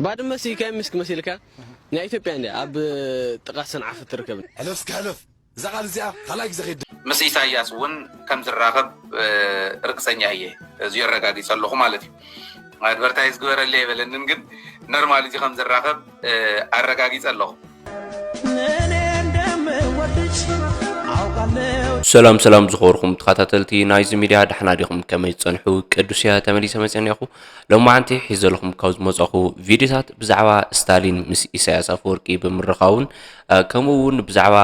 ባድመ ሲ ከይ ምስክ መሲልካ? ናይ ኢትዮጵያ እንደ ኣብ ጥቓ ሰንዓፈ ትርከብ። ሕለፍ እስከ ሕለፍ። እዛ ቃል እዚኣ ካልኣይ ግዜ ከይድ። ምስ ኢሳያስ እውን ከም ዝራኸብ ርግፀኛ እየ። እዚ ኣረጋጊፀ ኣለኹ ማለት እዩ። ኣድቨርታይዝ ግበረለይ የበለንን፣ ግን ኖርማል እዚ ከም ዝራኸብ ኣረጋጊፀ ኣለኹ። ሰላም ሰላም ዝኸበርኩም ተኸታተልቲ ናይዚ ሚድያ፣ ዳሕና ዲኹም? ከመይ ትጸንሑ? ቅዱስ እያ ተመሊሰ መጽአ እኒኹ። ሎማዓንቲ ሒዘልኹም ካብ ዝመጻኹ ቪድዮታት ብዛዕባ ስታሊን ምስ ኢሳያስ ኣፈወርቂ ብምርኻውን ከምኡ እውን ብዛዕባ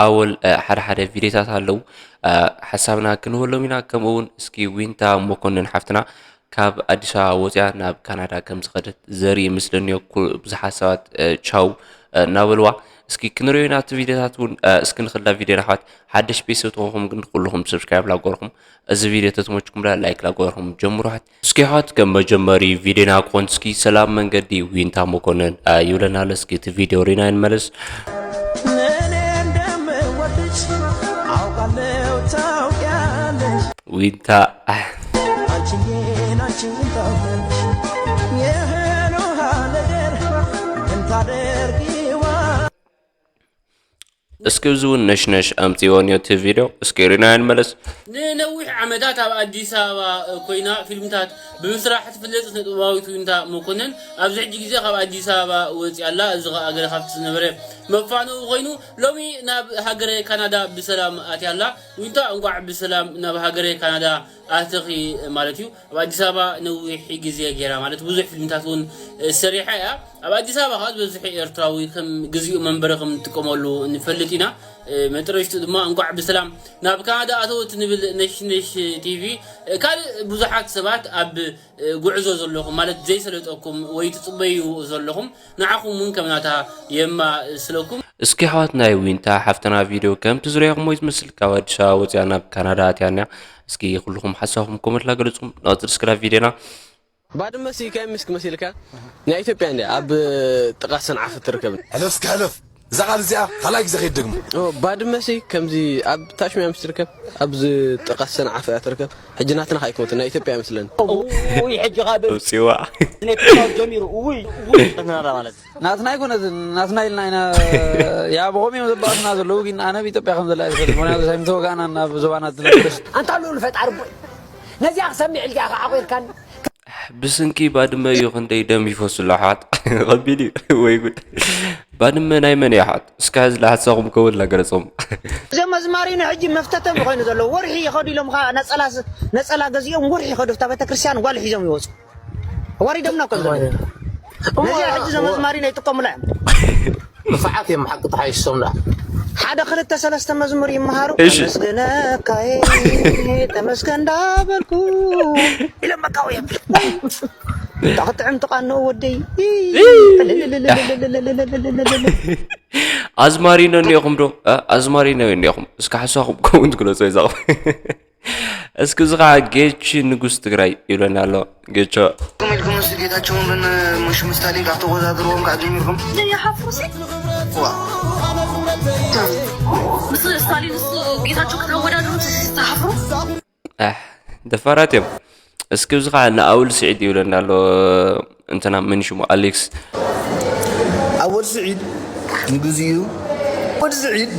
ኣወል ሓደ ሓደ ቪድዮታት ኣለዉ፣ ሓሳብና ክንህበሎም ኢና። ከምኡ እውን እስኪ ዊንታ መኮንን ሓፍትና ካብ ኣዲስ ኣበባ ወፅያ ናብ ካናዳ ከም ዝኸደት ዘርኢ ምስለኒ እዮ። ብዙሓት ሰባት ቻው እናበልዋ እስኪ ክንሪኦ ኢና። እቲ ቪድዮታት እውን እስኪ ንክላ ቪድዮ ናሕዋት ሓደሽ ቤተሰብ ተኾንኩም ግን ኩልኹም ሰብስክራይብ ላገርኩም፣ እዚ ቪድዮ ተትመችኩም ላ ላይክ ላገርኩም ጀምሩ። ሓት እስኪ ሓት ከም መጀመሪ ቪድዮና ክኾን እስኪ ሰላም መንገዲ ዊንታ መኮንን ይብለና ኣሎ። እስኪ እቲ ቪድዮ ሪና ይንመለስ። ዊንታ እስኪ እዚ እውን ነሽነሽ ኣምፅእዎ ኒዮ እቲ ቪድዮ እስኪ ሪና ንመለስ። ንነዊሕ ዓመታት ኣብ ኣዲስ ኣበባ ኮይና ፊልምታት ብምስራሕ ትፍለጥ ስነ-ጥበባዊት ዊንታ መኮንን ኣብዚ ሕጂ ግዜ ካብ ኣዲስ ኣበባ ወፂኣ ኣላ። እዚ ኸኣ ገለ ካብቲ ዝነበረ መፋነዊ ኮይኑ ሎሚ ናብ ሃገረ ካናዳ ብሰላም ኣትያ ኣላ። ዊንታ እንቋዕ ብሰላም ናብ ሃገረ ካናዳ ኣተኺ ማለት እዩ። ኣብ ኣዲስ ኣበባ ነዊሕ ግዜ ገይራ ማለት ብዙሕ ፊልምታት እውን ሰሪሓ እያ። ኣብ ኣዲስ ኣበባ ከዓ ዝበዝሕ ኤርትራዊ ከም ግዚኡ መንበሪ ከም እንጥቀመሉ ንፈልጥ ኢና። መጠረሽቱ ድማ እንቋዕ ብሰላም ናብ ካናዳ ኣተወት ንብል ነሽነሽ ቲቪ። ካልእ ብዙሓት ሰባት ኣብ ጉዕዞ ዘለኹም ማለት ዘይሰለጠኩም ወይ ትጽበዩ ዘለኹም ንዓኹም እውን ከም ናታ የማስለኩም። እስኪ ኣሕዋት ናይ ዊንታ ሓፍትና ቪድዮ ከምቲ ዝረኣኹሞ እዩ ዝመስል። ካብ ኣዲስ ኣበባ ወፂኣ ናብ ካናዳ ኣትያ እኒኣ። እስኪ ኩልኹም ሓሳብኩም ኮመንት ላገለፅኩም ንቐፅል እስኪ ናብ ቪድዮና። ባድመ ሲ ከይ ምስክ መሲልካ? ናይ ኢትዮጵያ እንደ ኣብ ጥቓ ሰንዓፈ ትርከብ። ሕለፍ እስኪ ሕለፍ። እዛ ቃል እዚኣ ካልኣይ ግዜ ከይትደግማ። ኦ፣ ባድመ ሲ ከምዚ ኣብ ታሽሚያ ምስ ትርከብ፣ ኣብዚ ጥቓ ሰንዓፈ እያ ትርከብ። ሕጂ ናትና ከኣ ኣይኮነትን፣ ናይ ኢትዮጵያ ይመስለኒ። ውይ ሕጂ ካብ ውፅዋ ኔትወርክ ጀሚሩ ውይ ውይ እናራ ማለት ናትና ኣይኮነትን፣ ናትና ኢልና ኢና። ያ ብኸምኡ እዮም ዘባእሱና ዘለዉ፣ ግን ኣነ ኣብ ኢትዮጵያ ከም ዘላ ይፈልጥ። ምክንያቱ ሳይ ምተወጋእና ናብ ዞባና ዝነበረስ ኣንታ ልኡል ፈጣሪ ቦይ ነዚኣ ክሰምዕ ኢልካ ኢኻ ዓቑርካኒ። ብስንኪ ባድመ እዩ ክንደይ ደም ይፈሱ ኣሎ ኣሕዋት። ከቢድ እዩ ወይ ጉድ። ባድመ ናይ መን እያ ኣሕዋት? እስከ ሕዚ ለሓሳኹም ከውን ላገለጾም። እዞም ኣዝማሪኖ ሕጂ መፍተቶም እዩ ኮይኑ ዘሎ። ወርሒ ይኸዱ ኢሎም ኸዓ ነጸላ ነጸላ ገዚኦም ወርሒ ይኸዱ ኣብታ ቤተክርስትያን ጓል ሒዞም ይወጹ። ወሪዶምና እኮ እዮም ዘለዉ። ነዚኣ ሕጂ እዞም ኣዝማሪኖ ይጥቀሙላ እዮም። ንፉዓት እዮም ሓቂ ተሓይሶም ደኣ። ሓደ ክልተ ሰለስተ መዝሙር ይመሃሩ። እሺ። ተመስገነካየ ተመስገን እንዳበልኩ ኢሎም በቃ እዮም። እንታይ ክትጥዕም ትቃንኡ ወደይ። ኣዝማሪኖ እኒኦኹም ዶ? እ? ኣዝማሪኖ እኒኦኹም? እስከ ሓሳኹም ከውን ትግለጹ ይዛኹም። እስኪ እዚ ኸዓ ጌች ንጉስ ትግራይ ይብለና ኣሎ። ጌቾ። ኢልኩም ምስ ጌታቸውን ምስ ስታሊን ካብ ተወዳድርዎም ከዓ ጀሚርኩም ዘይሓፍሩ ሲ ምስ ስታሊን ምስ ጌታቸው ከተወዳድሩ ትሓፍሩ ኣሕ፣ ደፋራት እዮም። እስኪ እዚ ኸዓ ንኣውል ስዒድ ይብለና ኣሎ። እንትና መን ሽሙ ኣሌክስ ኣወል ስዒድ ንግዚኡ ወዲ ስዒድ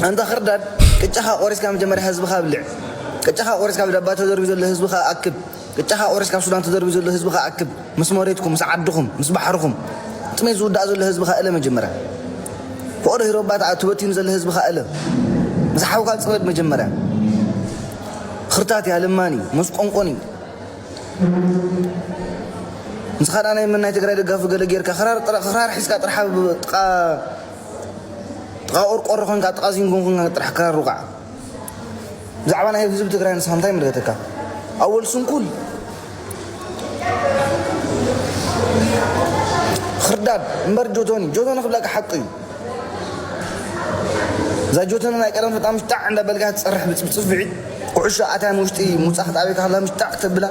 ኣንታ ክርዳድ ቅጫኻ ቆሪስካ መጀመርያ ህዝብኻ ብልዕ ቅጫኻ ቆሪስካ ብዳባ ተዘርቢ ዘሎ ህዝብኻ ኣክብ ቅጫኻ ቆሪስካ ኣብ ሱዳን ተዘርቢ ዘሎ ህዝብኻ ኣክብ ምስ መሬትኩም ምስ ዓድኹም ምስ ባሕርኹም ጥሜት ዝውዳእ ዘሎ ህዝብኻ እለ መጀመርያ ፍቕሪ ሂሮባት ተበቲኑ ዘሎ ህዝብኻ እለ ምስ ሓውካ ፅመድ መጀመርያ ክርታት እያ ለማኒ መስቆንቆኒ ንስኻ ደኣ ናይ መን ናይ ትግራይ ደጋፊ ገለ ጌርካ ክራር ጥራ- ክራር ሒዝካ ጥራሕ ኣብ ጥቃ ጥቃ ቆርቆሮ ኮንካ ጥቃ ዚንጎን ኮንካ ጥራሕ ክራር ውቃዕ ብዛዕባ ናይ ህዝቢ ትግራይ ንስኻ እንታይ ይምልከተካ ኣወል ስንኩል ክርዳድ እምበር ጆቶኒ ጆቶኒ ክብለካ ሓቂ እዩ እዛ ጆተነ ናይ ቀደም ፈጣ ምሽጣዕ እንዳበልካ ትፀርሕ ብፅብፅብዒ ኩዕሾ ኣትያ ንውሽጢ ሙፃኽ ጣቢካ ከላ ምሽጣዕ ተብላ።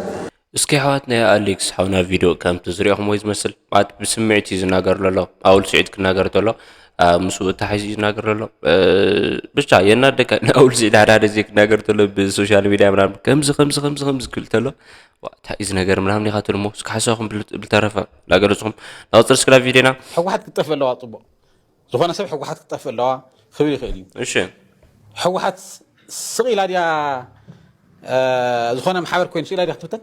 እስኪ ኣሕዋት ናይ ኣሌክስ ሓውና ቪድዮ ከምቲ ዝሪኦኹምዎ እዩ ዝመስል። ማለት ብስምዒት እዩ ዝናገር ዘሎ። ኣውል ስዒድ ክናገር ተሎ ምስኡ ተሓይዙ ይናገር ዘሎ። ብቻ የናደካ። ንኣውል ስዒድ ሓደ ሓደ ዜ ክናገር ተሎ ብሶሻል ሚድያ ምናምን ከምዚ ከምዚ ከምዚ ከምዚ ክብል ተሎ፣ እንታይ እዚ ነገር ምናምን ኢኻ ትልሞ። እስኪ ሓሳብኩም ብልተረፈ ላገለፅኩም ናቅፅር ስክላ ቪድዮና። ሕወሓት ክትጠፍእ ኣለዋ። ፅቡቅ ዝኾነ ሰብ ሕወሓት ክትጠፍእ ኣለዋ ክብል ይኽእል እዩ። እሺ፣ ሕወሓት ስቕ ኢላ ድያ ዝኾነ ማሕበር ኮይኑ ስቕ ኢላ ድያ ክትብተን?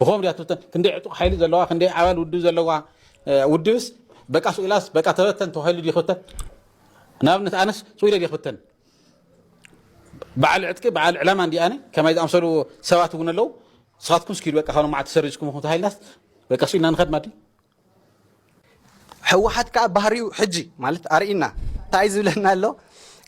ብኸም ድያ ትብተን? ክንደይ ዕጡቕ ሓይሊ ዘለዋ፣ ክንደይ ኣባል ውድብ ዘለዋ ውድብስ በቃ ስቕ ኢላስ በቃ ተበተን ተባሂሉ ድዩ ክብተን? ንኣብነት ኣነስ ስቕ ኢለ ድየ ክብተን? በዓል ዕጥቂ በዓል ዕላማ እንዲ ኣነ ከማይ ዝኣምሰሉ ሰባት እውን ኣለዉ። ንስኻትኩም ስኪዱ በቃ ካብ ማዕት ተሰሪዝኩም ኢኹም ተባሂልናስ በቃ ስቕ ኢልና ንኸድ ማዲ? ሕወሓት ከዓ ባህሪኡ ሕጂ ማለት ኣርእና እንታይ ዝብለና ኣሎ?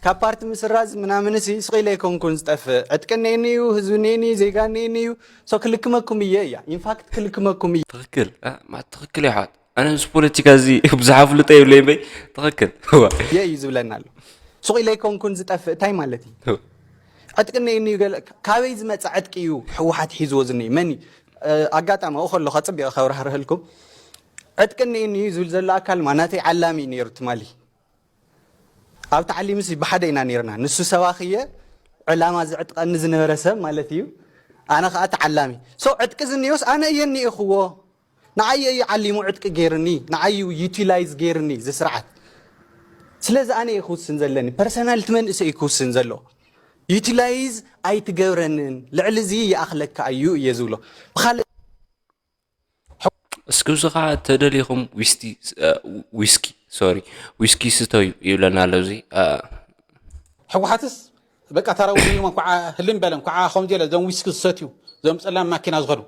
ካብ ፓርቲ ምስራዝ ምናምን ሲ ስቕ ኢለ ኣይኮንኩን ዝጠፍእ። ዕጥቂ እኔኒ እዩ፣ ህዝቢ እኔኒ እዩ፣ ዜጋ እኔኒ እዩ። ሶ ክልክመኩም እየ እያ። ኢንፋክት ክልክመኩም እየ። ትኽክል እ፣ ማ- ትኽክል እያ ኣሕዋት። ኣነ ምስ ፖለቲካ እዚ ብዙሕ ኣፍልጦ የብለይ እምበይ ትኽክል። እዋ። እየ እዩ ዝብለና ኣሎ። ሱቕ ኢለ ኣይኮንኩን ዝጠፍእ እንታይ ማለት እዩ? ዕጥቂ እኒአኒ እዩ ገለ ካበይ ዝመፀ ዕጥቂ እዩ ህወሓት ሒዝዎ ዝኒአ መን እዩ? ኣጋጣሚ ኣብኡ ከለኹ ኣፀቢቐ ከብራህርህልኩም ዕጥቂ እኒአኒ እዩ ዝብል ዘሎ ኣካል ማ ናተይ ዓላሚ እዩ ነይሩ ትማሊ ኣብ ተዓሊምስ ብሓደ ኢና ነይርና ንሱ ሰባኺ እየ ዕላማ ዝዕጥቀኒ ዝነበረ ሰብ ማለት እዩ ኣነ ከዓ ተዓላሚ so ዕጥቂ ዝኒኦስ ኣነ እየ እኒኤኽዎ ንዓይ እዩ ዓሊሙ ዕጥቂ ገይርኒ ንዓይ እዩ ዩቲላይዝ ገይርኒ እዚ ስርዓት ስለዚ ኣነ እየ ክውስን ዘለኒ ፐርሰናልቲ መንእሰይ እዩ ክውስን ዘሎ ዩቲላይዝ ኣይትገብረንን ልዕሊ እዚ ይኣኽለካ እዩ እየ ዝብሎ ብካልእ እስኪ ብዚ ከዓ ተደሊኹም ዊስቲ ዊስኪ ሶሪ ዊስኪ ስተዩ ይብለና ኣሎ እዚ ሕወሓትስ በቃ ታራ ውድብና እንኳዓ ህልም በለ እንኳዓ ከምዚ ኢለ እዞም ዊስኪ ዝሰትዩ እዞም ብፀላም ማኪና ዝኸዱ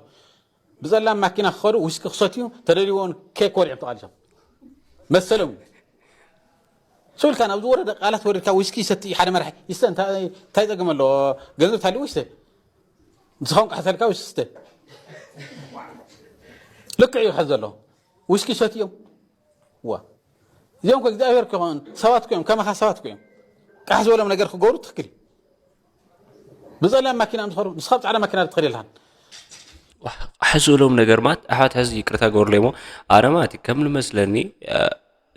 ብፀላም ማኪና ክኸዱ ዊስኪ ክሰትዩ ተደልይዎም ኬክ ወሪዖም ተቓሊሶም መሰሎም ስኡ ኢልካ ናብ ዝወረደ ቃላት ወሪድካ ዊስኪ ይሰቲ ሓደ መራሒ ይስተ እንታይ ፀገም ኣለዎ ገንዘብ ታልዎ ይስተ ንስኻ እውን ክሓሰልካ ዊስኪ ስተ ልክዕ እዩ ክሕዝ ዘለዎ ዊስኪ ይሰትዮም ዋ እዚኦም እኮ እግዚኣብሔር እኮ ይኾን ሰባት እኮ እዮም ከማኻ ሰባት እኮ እዮም ቃሕ ዝበሎም ነገር ክገብሩ ትኽክል እዩ ብፀላም ማኪና እዮም ዝኸዱ ንስኻ ብፃዕዳ ማኪና ትኸድ የልካን ቃሕ ዝበሎም ነገር ማለት ኣሕዋት ሕዚ ይቅርታ ገበርለይ እሞ ኣነ ማለት እዩ ከም ልመስለኒ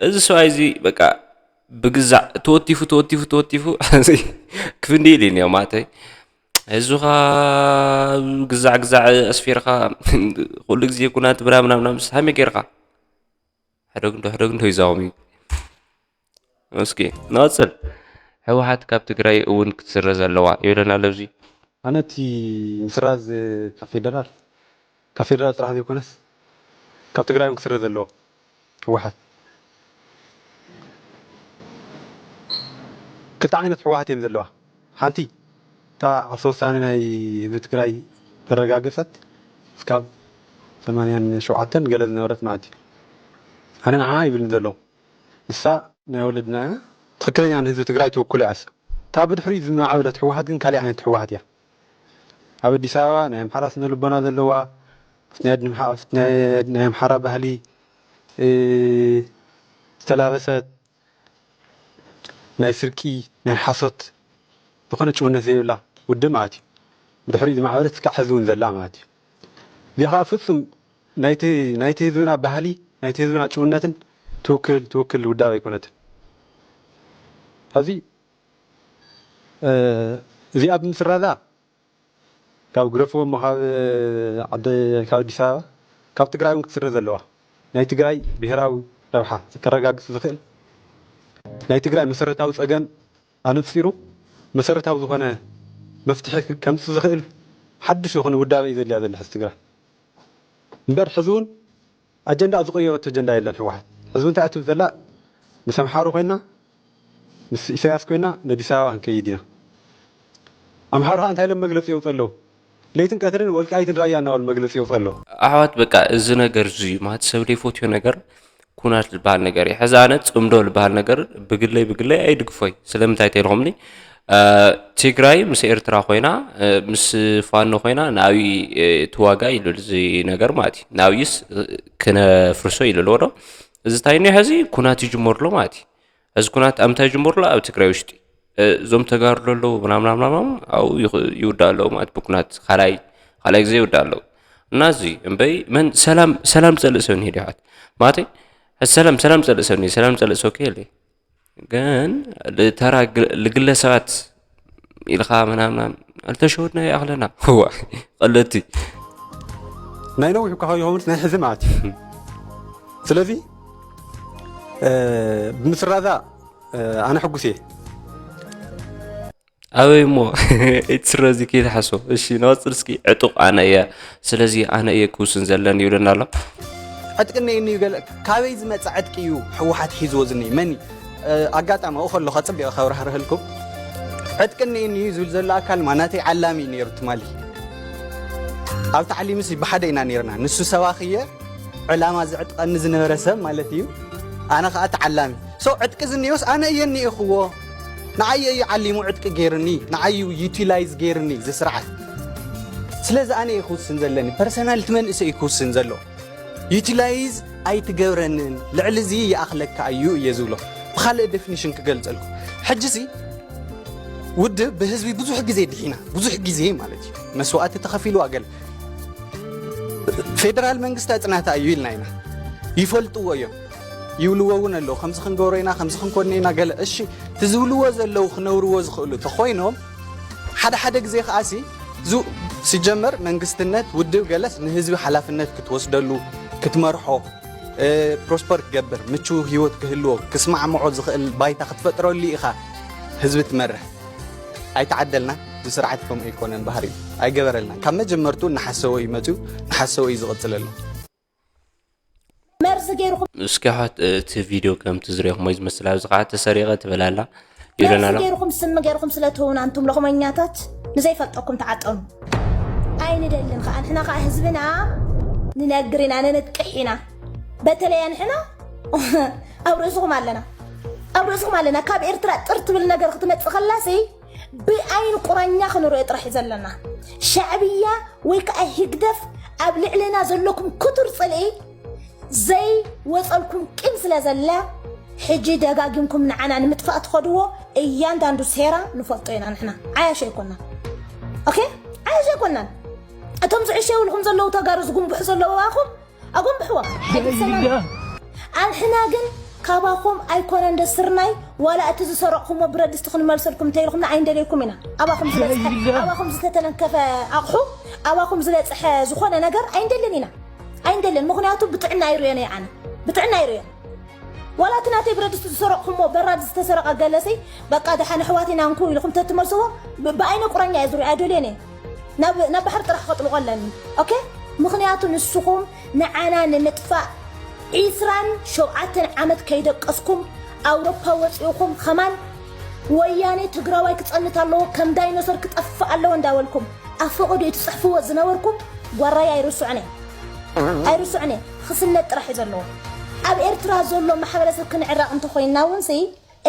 እዚ ሰብኣይ እዚ በቃ ብግዛዕ ተወቲፉ ተወቲፉ ተወቲፉ ክፍንዲ ኢሉ እዩ ማለተይ ህዝብኻ ግዛዕ ግዛዕ ኣስፊርኻ ኩሉ ግዜ ኩናት ብራ ምናምና ምስ ሃመይ ጌርካ ሕደግ እንዶ ሕደግ እንዶ ይዛኹም እዩ እስኪ ንቐፅል ህወሓት ካብ ትግራይ እውን ክትስረ ዘለዋ ይብለና ኣለዚ ኣነ እቲ ምስራዝ ካብ ፌደራል ካብ ፌደራል ጥራሕ ዘይኮነስ ካብ ትግራይ እውን ክስረ ዘለዎ ህወሓት ክልተ ዓይነት ህወሓት እየን ዘለዋ ሓንቲ እታ ዓርሰ ውሳነ ናይ ህዝቢ ትግራይ ተረጋገፀት እስካብ ሰማንያን ሸውዓተን ገለ ዝነበረት ማለት እዩ ኣነ ንዓ ይብልን ዘለዉ ንሳ ናይ ወለድና እያ ትኽክለኛ ንህዝቢ ትግራይ ትውክሎ እያ እታ ብድሕሪኡ ዝማዕበለት ህወሓት ግን ካሊእ ዓይነት ህወሓት እያ ኣብ ኣዲስ ኣበባ ናይ ኣምሓራ ስነ ልቦና ዘለዋ ናይ ኣምሓራ ባህሊ ዝተላበሰት ናይ ስርቂ ናይ ሓሶት ዝኾነ ጭውነት ዘይብላ ውድብ ማለት እዩ ብድሕሪኡ ዝማዕበለት እስካዕ ሕዚ እውን ዘላ ማለት እዩ እዚኣ ከዓ ፍፁም ናይቲ ህዝብና ባህሊ ናይቲ ህዝብና ጭውነትን ትውክል ትውክል ውዳብ ኣይኮነትን ሕዚ እዚኣ ብምስራዛ ካብ ግረፍዎ እሞ ካብ ዓዲ ካብ ኣዲስ ኣበባ ካብ ትግራይ እውን ክትስረ ዘለዋ ናይ ትግራይ ብሄራዊ ረብሓ ከረጋግፅ ዝኽእል ናይ ትግራይ መሰረታዊ ፀገም ኣነፂሩ መሰረታዊ ዝኾነ መፍትሒ ከምፅእ ዝኽእል ሓዱሽ ዝኾነ ውዳበ እዩ ዘድልያ ዘሎ ሕዚ ትግራይ እምበር ሕዚ እውን ኣጀንዳ ዝቐየረቶ ኣጀንዳ የለን ህወሓት ሕዚ እንታይ ኣትብል ዘላ ምስ ኣምሓሩ ኮይና ምስ ኢሳያስ ኮይና ነዲስ ኣበባ ክንከይድ ኢና ኣምሓሩ ከዓ እንታይ ኢሎም መግለፂ የውፅ ኣለዉ ለይትን ቀትርን ወልቃይትን ራያ እናበሉ መግለፂ የውፅ ኣለዉ ኣሕዋት በቃ እዚ ነገር እዚ ማለት ሰብ ዘይፈትዮ ነገር ኩናት ዝበሃል ነገር እዩ። ሕዚ ኣነ ፅምዶ ዝበሃል ነገር ብግለይ ብግለይ ኣይድግፎይ። ስለምንታይ ተይልኹምኒ ትግራይ ምስ ኤርትራ ኮይና ምስ ፋኖ ኮይና ንኣብይ ትዋጋ ይብል እዚ ነገር ማለት እዩ። ንኣብይስ ክነፍርሶ ይልልዎ ዶ? እዚ እንታይ እኒኦ ሕዚ ኩናት ይጅመርሎ ማለት እዩ። እዚ ኩናት ኣብ ምንታይ ይጅመርሎ? ኣብ ትግራይ ውሽጢ እዞም ተጋሩ ኣለዉ ምናምናምናም ኣብኡ ይውዳ ኣለዉ ማለት ብኩናት ካልኣይ ካልኣይ ግዜ ይውዳ ኣለዉ እና እዚ እምበይ መን ሰላም ሰላም ዝጸልእ ሰብ እንሄ ዲሓት ማለተይ ሰላም ሰላም ዝጸልእ ሰብ እንሄ ሰላም ዝጸልእ ሰብ ከየለ ግን ልተራ ግ- ልግለሰባት ኢልካ ምናምናም ኣልተሸወድና ይኣኽለና። እዋ፣ ቀለቲ። ናይ ነዊሕ እኳ ይኸውን ናይ ሕዚ ማለት እዩ። ስለዚ ብምስራዛ ኣነ ሕጉስ እየ። ኣበይ እሞ? እቲ ስረዚ ከይትሓሶ። እሺ፣ ንቐፅል እስኪ። ዕጡቕ ኣነ እየ፣ ስለዚ ኣነ እየ ክውስን ዘለኒ ይብለና ኣሎ። ዕጥቂ እኒአኒ እዩ ገለ። ካበይ ዝመፀ ዕጥቂ እዩ ህወሓት ሒዝዎ ዝኒ? መን እዩ? ኣጋጣሚ ኣብኡ ከለኹ ኣፅቢቐ ከብራህርህልኩም። ዕጥቂ እኒአኒ እዩ ዝብል ዘሎ ኣካል ማናተይ ዓላሚ እዩ ነይሩ ትማሊ። ኣብ ታዕሊምስ ብሓደ ኢና ነይርና። ንሱ ሰባኽየ ዕላማ ዝዕጥቀኒ ዝነበረ ሰብ ማለት እዩ። ኣነ ከዓ ተዓላሚ። ሶ ዕጥቂ ዝኒኦስ ኣነ እየ እኒኤኽዎ። ንዓየ እዩ ዓሊሙ ዕጥቂ ገይርኒ፣ ንዓዩ ዩቲላይዝ ገይርኒ እዚ ስርዓት። ስለዚ ኣነ እየ ክውስን ዘለኒ። ፐርሰናልቲ መንእሰይ እዩ ክውስን ዘሎ። ዩቲላይዝ ኣይትገብረንን፣ ልዕሊ እዚ ይኣኽለካ እዩ እየ ዝብሎ። ብኻልእ ዴፊኒሽን ክገልፀልኩ። ሕጂ ሲ ውድብ ብህዝቢ ብዙሕ ግዜ ድሒና፣ ብዙሕ ግዜ ማለት እዩ። መስዋእቲ ተኸፊልዋ ገለ። ፌደራል መንግስቲ ኣፅናታ እዩ ኢልና ኢና። ይፈልጥዎ እዮም። ይብልዎ እውን ኣለዉ። ከምዚ ክንገብሮ ኢና፣ ከምዚ ክንኮንነ ኢና ገለ። እሺ፣ እቲ ዝብልዎ ዘለዉ ክነብርዎ ዝኽእሉ ተኾይኖም ሓደ ሓደ ግዜ ከኣሲ ዙ ሲጀመር መንግስትነት ውድብ ገለስ ንህዝቢ ሓላፍነት ክትወስደሉ ክትመርሖ እ፣ ፕሮስፐር ክገብር ምቹው ህይወት ክህልዎ ክስማዕምዖ ዝኽእል ባይታ ክትፈጥረሉ ኢኻ ህዝቢ ትመርሕ። ኣይተዓደልናን። እዚ ስርዓት ከምኡ ኣይኮነን ባህሪኡ። ኣይገበረልናን። ካብ መጀመርትኡ እናሓሰወ እዩ መፅዩ፣ እናሓሰወ እዩ ዝቕፅል ኣሎ። መርዚ ገይርኩም እስኪ ሓት እቲ ቪድዮ ከምቲ ዝሪእኹሞ እዩ ዝመስል። ኣብዚ ከዓ ተሰሪቐ ትብል ኣላ ይብለና መርዚ ኣሎ። ገይርኩም ስሚ ገይርኩም ስለ ትህቡና፣ እንቱም ሎኽመኛታት፣ ንዘይፈልጠኩም ተዓጠኑ። ኣይንደልን ከዓ፣ ንሕና ከዓ ህዝብና ንነግር ኢና፣ ነነቅሕ ኢና። በተለይ ንሕና ኣብ ርእስኹም ኣለና፣ ኣብ ርእስኹም ኣለና። ካብ ኤርትራ ጥር ትብል ነገር ክትመጽእ ከላሲ ብኣይኒ ቁራኛ ክንሪኦ ጥራሕ እዩ ዘለና። ሻዕብያ ወይ ከዓ ህግደፍ ኣብ ልዕለና ዘለኩም ክቱር ጽልኢ ዘይወጸልኩም ቂም ስለ ዘለ፣ ሕጂ ደጋጊምኩም ንዓና ንምጥፋእ ትኸድዎ እያንዳንዱ ሴራ ንፈልጦ ኢና ንሕና። ዓያሽ ኣይኮናን። ኦኬ? ዓያሽ ኣይኮናን። እቶም ዝዕሸ ይብልኩም ዘለዉ ተጋሩ ዝጉንብሑ ዘለዉ ኣኹም ኣጎንብሕዎም። ኣይትሰናን። ኣንሕና ግን ካባኹም ኣይኮነን ዶ ስርናይ፣ ዋላ እቲ ዝሰረቕኹሞ ብረድስቲ ክንመልሰልኩም እንተኢልኩምና ኣይንደልየኩም ኢና። ኣባኹም ዝበፅሐ፣ ኣባኹም ዝተተነከፈ ኣቕሑ፣ ኣባኹም ዝበፅሐ ዝኾነ ነገር ኣይንደልን ኢና። ኣይንደልን፣ ምኽንያቱ ብጥዕና ኣይርእዮን እየ ኣነ። ብጥዕና ኣይርእዮን። ዋላ እቲ ናተይ ብረድስቲ ዝሰረቕኹሞ በራድ ዝተሰረቐ ገለሲ፣ በቃ ደሓን ኣሕዋት ኢና እንኩ ኢልኩም ተትመልስዎ፣ ብ-፣ ብኣይነ ቁራኛ እየ ዝሪኦ፣ ኣይደልዮን እየ። ናብ፣ ናብ ባሕሪ ጥራሕ ከጥልቆ ኣለኒ። ኦኬ? ምኽንያቱ ንስኹም ንዓና ንምጥፋእ ዒስራን ሸውዓተን ዓመት ከይደቀስኩም ኣውሮፓ ወፂኡኹም ኸማን ወያኔ ትግራዋይ ክፀንት ኣለዎ፣ ከም ዳይኖሰር ክጠፍእ ኣለዎ እንዳበልኩም ኣብ ፈቐዶ ትፅሕፍዎ ዝነበርኩም ጓራይ ኣይርስዖን እየ። ኣይርስዖን እየ። ክስነት ጥራሕ እዩ ዘለዎ። ኣብ ኤርትራ ዘሎ ማሕበረሰብ ክንዕረቕ እንተኾይንና እውን ሲ፣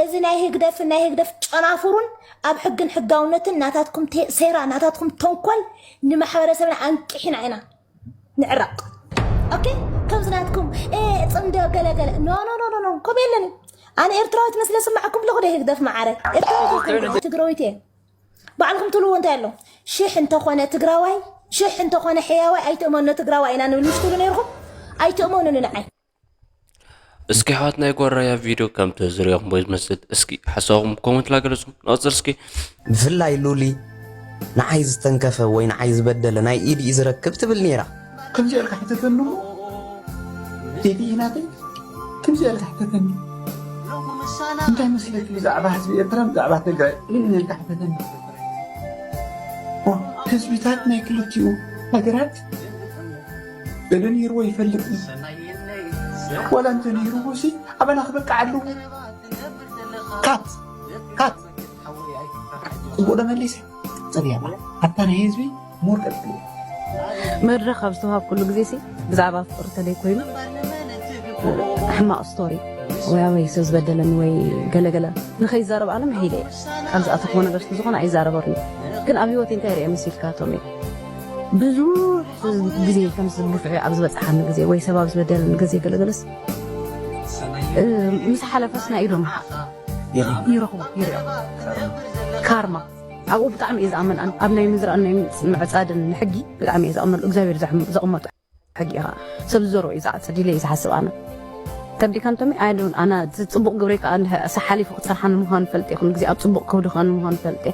እዚ ናይ ህግደፍን ናይ ህግደፍ ጨናፍሩን ኣብ ሕግን ሕጋውነትን ናታትኩም ቴ-፣ ሴራ፣ ናታትኩም ተንኮል ንማሕበረሰብና ኣንቂሕና ኢና ንዕረቕ። ኦኬ? ከምዚ ናትኩም፣ ኤ፣ ጽምዶ ገለ ገለ። ኖ፣ ኖ፣ ኖ፣ ኖ፣ ኖ። ከምኡ የለን። ኣነ ኤርትራዊት መስለ ስማዕኩም ኣለኹ ዶ ህግደፍ መዓረ? ኤርትራዊት ኣይኮንኩን፣ ትግራዊት እየ። ባዕልኩም ትብልዎ እንታይ ኣሎ? ሽሕ እንተኾነ ትግራዋይ፣ ሽሕ እንተኾነ ሕያዋይ ኣይትእመኖ ትግራዋይ ኢና ንብል ምሽ ትብሉ ነይርኩም? ኣይትእመኑኒ ንዓይ። እስኪ ኣሕዋት ናይ ጓራያ ቪድዮ ከም ተዝሪኦኹም ወይ ዝመስል እስኪ ሓሳብኩም ኮመንት ላ ገለጹ። ንቐጽል እስኪ። ብፍላይ ሉሊ ንዓይ ዝተንከፈ ወይ ንዓይ ዝበደለ ናይ ኢድ እዩ ዝረክብ ትብል ነይራ። ከምዚ ኢልካ ሕተተኒ እሞ ቴቲ ናተይ ከምዚ ኢልካ ሕተተኒ። እንታይ መስለኪ ብዛዕባ ህዝቢ ኤርትራ ብዛዕባ ትግራይ ኢል ኢልካ ሕተተኒ። ኦ፣ ህዝብታት ናይ ክልቲኡ ሃገራት ገለ ነይርዎ ይፈልጥ እዩ። ዋላ እንተ ነይርዎ ሲ ኣበና ክበቅዓ ኣለዎ። ካት ካት ጽቡቕ ዶ መሊሰ? ጽርያ ኣታ ናይ ህዝቢ ሞር ቀጽልዎ። መድረኽ ኣብ ዝተዋሃብኩሉ ግዜ ሲ ብዛዕባ ፍቕሪ ተለይ ኮይኑ ሕማቕ ስቶሪ ወይ ኣበይ ሰብ ዝበደለኒ ወይ ገለገለ ንኸይዛረብ ኣነ ምሒለ እየ። ካብ ዝኣተኽዎ ነገር ስለ ዝኾነ ኣይዛረበርን እየ። ግን ኣብ ህይወት እንታይ ርእየ መሲልካ ቶም እየ ብዙሕ ግዜ ከምዚ ግፍዒ ኣብ ዝበፅሓኒ ግዜ ወይ ሰብ ኣብ ዝበደለኒ ግዜ ገለገለስ እ፣ ምስ ሓለፈስ ናይ ኢዶም ይረኽቡ ይሪኦ ካርማ ኣብኡ ብጣዕሚ እየ ዝኣምን ኣነ። ኣብ ናይ ምዝራእን ናይ ምዕፃድን ሕጊ ብጣዕሚ እየ ዝኣምነሉ እግዚኣብሔር ዘሕም- ዘቕመጦ ሕጊ ኢኻ ሰብ ዝዘርኦ እዩ ዝዓፅድ ኢለ እየ ዝሓስብ ኣነ። ተብዲካ እንተሚ ኣይዶን ኣና ጽቡቕ ግብሪ ከኣ እንድሕር ሰሓሊፉ ክትሰርሓኒ ምዃኑ ፈልጥ ኩሉ ግዜ ኣብ ጽቡቕ ክውድኸኒ ምዃኑ ፈልጥ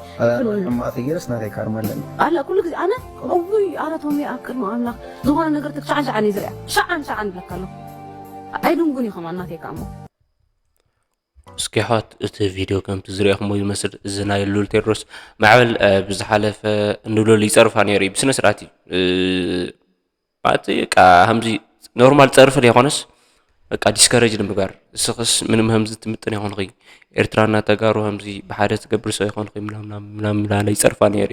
ሕማቕ ተገይረስ ናተይ ካርማ ኣለኒ ኣላ ኩሉ ግዜ ኣነ እውይ ኣረ ቶሚ ኣብ ቅድሚ ኣምላኽ ዝኾነ ነገር ትክ ሻዓን ሻዓን እዩ ዝሪኣ ሻዓን ሻዓን ብለካ ኣለኹ ኣይድንጉን እዩ ከማን ናተይ ከኣ እሞ እስኪ ኣሕዋት እቲ ቪድዮ ከምቲ ዝሪእኹሞ ዝመስል እዚ ናይ ሉል ቴድሮስ ማዕበል ብዝሓለፈ ንሉል ይፀርፋ ነይሩ እዩ ብስነ ስርዓት እዩ ማለት ከምዚ ኖርማል ፀርፊ ዘይኮነስ በቃ ዲስከረጅ ንምግባር እስኽስ ምንም ከምዚ ትምጥን ይኾንኺ ኤርትራና ተጋሩ ከምዚ ብሓደ ትገብር ሰው ይኾንኺ ምናምናምናምና ይፀርፋ ነይሩ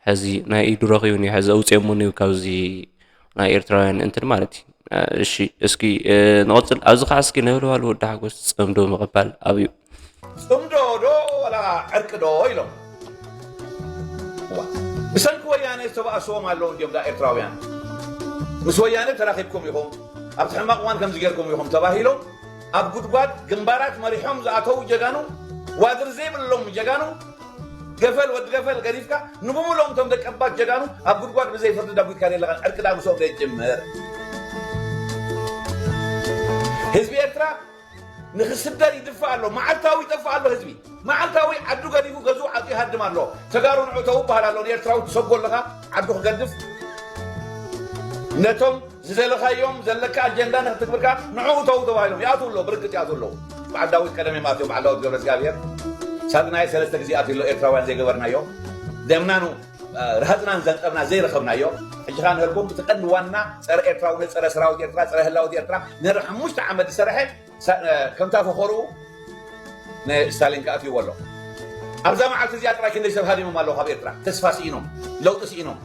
ሕዚ ናይ ኢዱ ረኺቡ ኒ ሕዚ ኣውፅኦሞ ኒ ካብዚ ናይ ኤርትራውያን እንትን ማለት እዩ እሺ እስኪ ንቐፅል ኣብዚ ከዓ እስኪ ነበልባል ወዲ ሓጎስ ፅምዶ ምቕባል ኣብዩ ፅምዶ ዶ ወላ ዕርቂ ዶ ኢሎም ብሰንኪ ወያነ ዝተባእስዎም ኣለዉ እንዲዮም ዳ ኤርትራውያን ምስ ወያነ ተራኺብኩም ኢኹም ኣብቲ ሕማቕ እዋን ከምዚ ጌርኩም ኢኹም ተባሂሎም ኣብ ጉድጓድ ግንባራት መሪሖም ዝኣተዉ ጀጋኑ ዋድር ዘይብሎም ጀጋኑ ገፈል ወዲ ገፈል ገዲፍካ ንብሙሎም እቶም ደቀባት ጀጋኑ ኣብ ጉድጓድ ብዘይ ፍርዲ ዳጒትካ ዘለኻ ዕርቂ ዳ ምስኦም ዘይትጅምር ህዝቢ ኤርትራ ንክስደድ ይድፋእ ኣሎ መዓልታዊ ይጠፍእ ኣሎ ህዝቢ መዓልታዊ ዓዱ ገዲፉ ገዝኡ ዓዱ ይሃድም ኣሎ ተጋሩ ንዑ ተው በሃል ኣሎ ንኤርትራዊ ትሰጎ ኣለኻ ዓዱ ክገድፍ ነቶም ዝደለኻዮም ዘለካ ኣጀንዳ ንክትግብርካ ንዑ ተው ተባሂሎም ይኣትው ኣሎ ብርግጥ ይኣትው ኣለዉ በዓል ዳዊት ቀደም እዮም ኣትዮም በዓል ዳዊት ገብረ እግዚኣብሔር ሳጥናየ ሰለስተ ግዜ ኣትዩ ኣሎ ኤርትራውያን ዘይገበርናዮ ደምናኑ ርሃፅናን ዘንጠብና ዘይረኸብናዮ ሕጂ ኸ ንህልኩም እቲ ቀንዲ ዋና ፀረ ኤርትራውነት ፀረ ሰራዊት ኤርትራ ፀረ ህላወት ኤርትራ ነሪ ሓሙሽተ ዓመት ዝሰርሐ ከምታ ፈኸርኡ ንስታሊን ክኣትይዎ ኣሎ ኣብዛ መዓልቲ እዚኣ ጥራይ ክንደይ ሰብ ሃዲሞም ኣለዉ ካብ ኤርትራ ተስፋ ስኢኖም ለውጢ ስኢኖም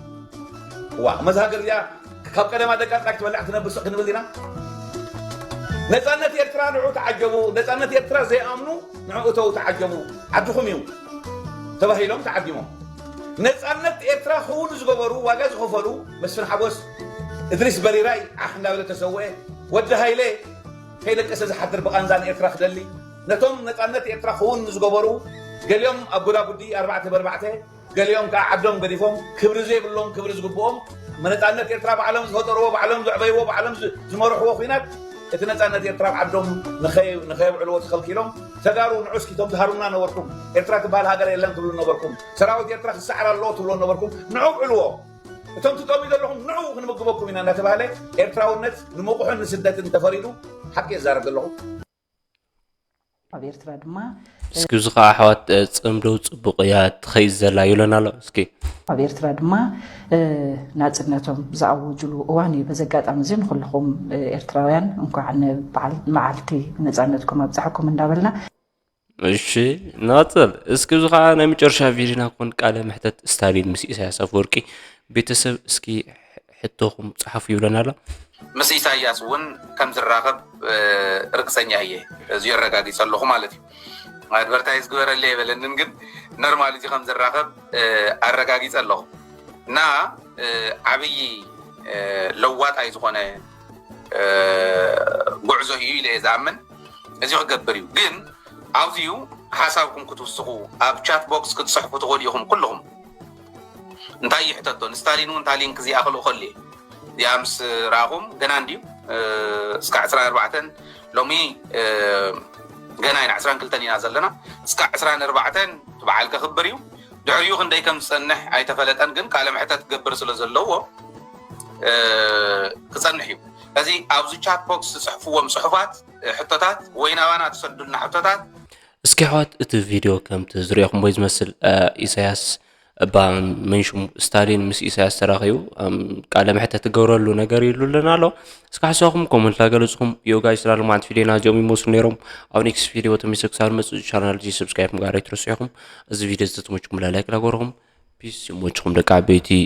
ዋ መዛ ሃገር እዚኣ ካብ ቀደማ ደቃ ጥራይ ክትበልዕ ክትነብር ስቕ ክንብል ዲና ነፃነት ኤርትራ ንዑ ተዓጀቡ ነፃነት ኤርትራ ዘይኣምኑ ንዑ እተው ተዓጀቡ ዓድኹም እዩ ተባሂሎም ተዓዲሞም ነፃነት ኤርትራ ክውን ዝገበሩ ዋጋ ዝኸፈሉ መስፍን ሓጎስ እድሪስ በሪራይ ዓሕ እንዳበለ ተሰውአ ወዲ ሃይለ ከይደቀሰ ዝሓድር ብቓንዛ ንኤርትራ ክደሊ ነቶም ነፃነት ኤርትራ ክውን ዝገበሩ ገሊኦም ኣብ ጉዳጉዲ ኣርባዕተ በርባዕተ ገሊኦም ከዓ ዓዶም ገዲፎም ክብሪ ዘይብሎም ክብሪ ዝግብኦም መነፃነት ኤርትራ ባዕሎም ዝፈጠርዎ ባዕሎም ዘዕበይዎ ባዕሎም ዝመርሕዎ ኩናት እቲ ነፃነት ኤርትራ ኣብ ዓዶም ንኸየብዕልዎ ተኸልኪሎም ተጋሩ ንዑ እስኪ እቶም ትሃሩና ነበርኩም ኤርትራ ትበሃል ሃገር የለን ትብሉ ነበርኩም ሰራዊት ኤርትራ ክሰዓር ኣለዎ ትብሎ ነበርኩም ንዑ ብዕልዎ እቶም ትጠምዩ ዘለኹም ንዑ ክንምግበኩም ኢና እናተባህለ ኤርትራውነት ንምቑሕን ንስደትን ተፈሪዱ ሓቂ የዛረብ ዘለኹ ኣብ ኤርትራ ድማ እስኪ እዚ ከዓ ኣሕዋት ፅምዶ ፅቡቅ እያ ትኸይድ ዘላ ይብለና ኣሎ እስኪ ኣብ ኤርትራ ድማ ናፅነቶም ዝኣወጅሉ እዋን እዩ በዚ ኣጋጣሚ እዚ ንኩልኹም ኤርትራውያን እንኳዕ ንመዓልቲ ነፃነትኩም ኣብፀሐኩም እንዳበልና እሺ ንቐፅል እስኪ እዚ ከዓ ናይ መጨረሻ ቪድዮና ክኾን ቃለ መሕተት ስታሊን ምስ ኢሳያስ ኣፈወርቂ ቤተሰብ እስኪ ሕቶኹም ፀሓፉ ይብለና ኣሎ ምስ ኢሳያስ እውን ከም ዝራኸብ ርግፀኛ እየ እዚ የረጋጊፀ ኣለኹ ማለት እዩ ኣድቨርታይዝ ግበረለ የበለንን ግን ኖርማል እዚ ከም ዝራኸብ ኣረጋጊፀ ኣለኹ እና ዓብዪ ለዋጣይ ዝኾነ ጉዕዞ እዩ ኢለ እየ ዝኣምን እዚ ክገብር እዩ ግን ኣብዚዩ ሓሳብኩም ክትውስኹ ኣብ ቻት ቦክስ ክትፅሕፉ ትኽእሉ ኢኹም ኩልኹም እንታይ ይሕተቶ ንስታሊን እውን እታ ሊንክ እዚኣ ክልእኸሉ እየ እዚኣ ምስ ረኣኹም ገና እንድዩ እስካ ዕስራን ኣርባዕተን ሎሚ ገና ኢና ዕስራን ክልተን ኢና ዘለና እስካ ዕስራን ኣርባዕተን ትበዓል ከኽብር እዩ ድሕሪኡ ክንደይ ከም ዝፀንሕ ኣይተፈለጠን ግን ቃለ ምሕተት ክገብር ስለ ዘለዎ ክፀንሕ እዩ እዚ ኣብዚ ቻት ቦክስ ዝፅሕፍዎም ፅሑፋት ሕቶታት ወይ ናባና ትሰዱልና ሕቶታት እስኪ ኣሕዋት እቲ ቪድዮ ከምቲ ዝሪኦኹምዎ ዝመስል ኢሳያስ እባ መንሽሙ ስታሊን ምስ ኢሳያስ ተራኺቡ ቃለ መሕተት ትገብረሉ ነገር ይብሉልና ኣሎ እስኪ ሓሳብኩም ኮመንት ላገለፅኹም ዮጋይ ስላልማዓት ቪድዮና እዚኦም ይመስሉ ነይሮም ኣብ ኔክስት ቪድዮ ተመልሰ ክሳብ መፅእ ቻናል እዚ ሰብስክራይብ ምግባር ኣይትረስዑ ኢኹም እዚ ቪድዮ ዝተመችኩም ላይክ ላገርኹም ፒስ ይመችኹም ደቂ ዓበይቲ